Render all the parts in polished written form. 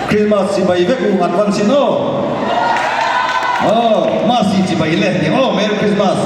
Christmas chibai vek u an van sin aw. Aw, Masi chibai le ni aw, Merry Christmas.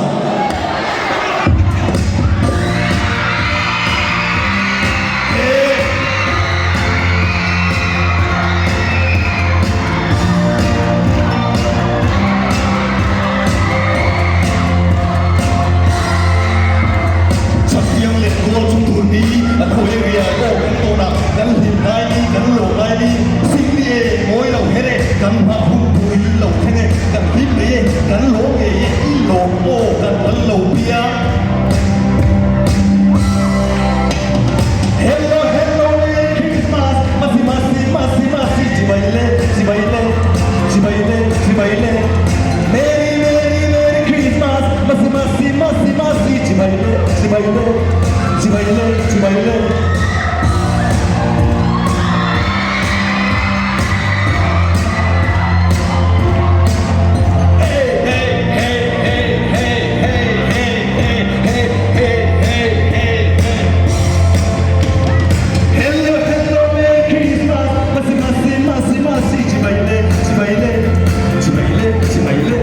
Chhaktiang leh Kawl chung tur ni a khawi area aw kan tawn a, kan hlim ngai ni, kan lawm ngai ni, sing ni e, ngawi lo her e, kan nghah hun tur hi lo thleng e, kan hlim ngei e, kan lawm ngei e, i lawm aw kan kal lo piang. Hello hello Merry Christmas, masi masi masi masi chibai le chibai le chibai le chibai le Merry Merry Merry Christmas, masi masi masi masi chibai le chibai le chibai le chibai le. Hello hello Merry Christmas Masi masi masi masi chibai le chibai le chibai le chibai le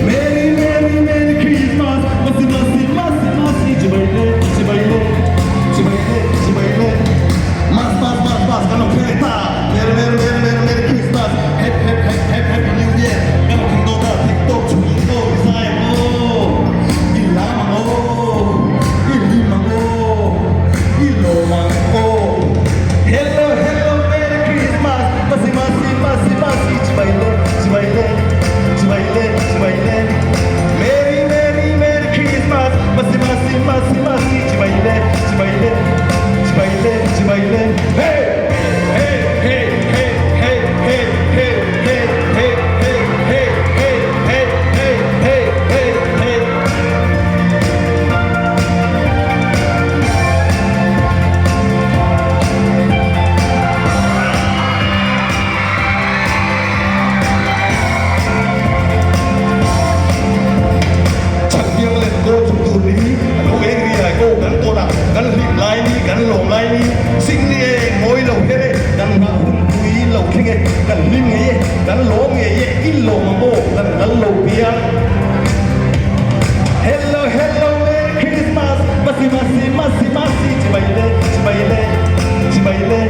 Merry Merry Merry Christmas Masi masi masi masi chibai le chibai le chibai le chibai le Mas mas mas mas kan lo thleng leh ta Merry Merry Merry Merry Merry Christmas Hep hep hep hep Happy New Year kan lo thleng dawn ta theih tawp chhung in aw i zai ang aw i lam ang aw i hlim ang aw i lawm ang aw Hello hello Merry Christmas Masi masi masi masi chibai le chibai le chibai le chibai le Merry Merry Merry Christmas Masi masi masi masi chibai le chibai le chibai le chibai le Hey hey hey hey hey hey hey hey hey hey hey hey hey hey hey hey hey Chhaktiang leh Kawl chung tur ni a lo eng riai ko kan tawn a, kan hlim lai ni, kan lawm lai ni, sing ni e, ngawi lo her e, kan nghah hun pui lo thleng e, kan hlim ngei e, kan lawm ngei e, i lawm ang aw, kan lal lo piang. Hello hello Merry Christmas, masi masi masi masi chibai le chibai le chibai le.